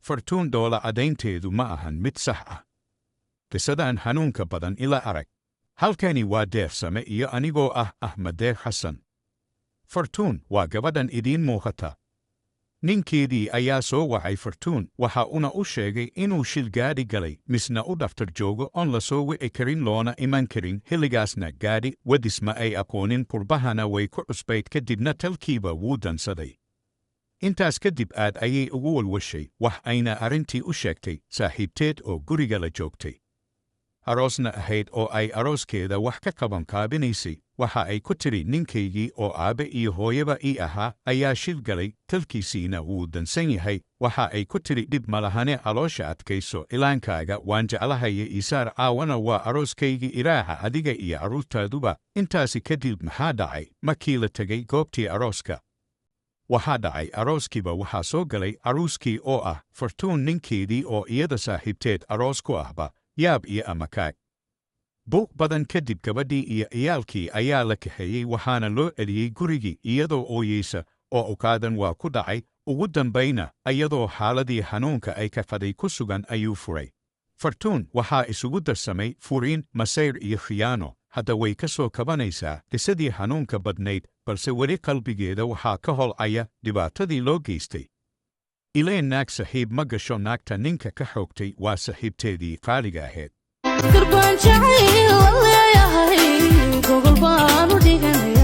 Fartuun dhoola caddaynteedu ma ahan mid sax ah. Qisadan xanuunka badan ila arag. Halkani waa Deeqsame iyo anigoo ah Axmed Deeq Xasan. Fartuun waa gabadhan idiin muuqata. Ninkeedii ayaa soo wacay Fartuun, waxa una u sheegay inuu shil gaadhi galay, misna u dhaftar joogo oon la soo wici karin loona iman karin. Xilligaasna gaadhi wadis ma ay aqoonin, qurbahana way ku cusbayd. Kadibna talkiiba wuu dansaday. Intaas kadib aad ayay ugu walwashay, wax ayna arrintii u sheegtay saaxiibteed oo guriga la joogtay, aroosna ahayd oo ay arooskeeda wax ka qaban qaabinaysay. Waxa ay ku tidhi, "Ninkaygii oo aabe iyo hooyaba ii ahaa ayaa shil galay, talkiisiina wuu dansan yahay." Waxa ay ku tidhi, "Dhib malahane, caloosha adkayso, ilaankaaga waan jeclahaya isaar, caawana waa arooskaygii, iraaca adiga iyo carruurtaaduba." Intaasi kadib maxaa dhacay? Markii la tegay goobtii arooska, waxaa dhacay arooskiiba waxaa soo galay caruuskii oo ah Fartuun ninkeedii oo iyada saaxiibteed aroos ku ahba. Yaab iyo amakaag! Buuq badan kadib gabadhii iyo ciyaalkii ayaa la kaxeeyey, waxaana loo celiyey gurigii iyadoo ooyeysa oo ukaadan waa ku dhacay. Ugu dambayna iyadoo xaaladii xanuunka ay ka qaday ku sugan ayuu furay. Fartuun waxaa isugu darsamay furiin, masayr iyo khiyaano. Hadda way ka soo kabanaysaa qisadii xanuunka badnayd, balse weli qalbigeeda waxaa ka holcaya dhibaatadii loo geystay. Ileen naag saxiib ma gasho, naagta ninka ka xoogtay waa saxiibteedii qaaliga ahayd. Gurbaan jacayl la leeyahay, gogol baan u dhiganay.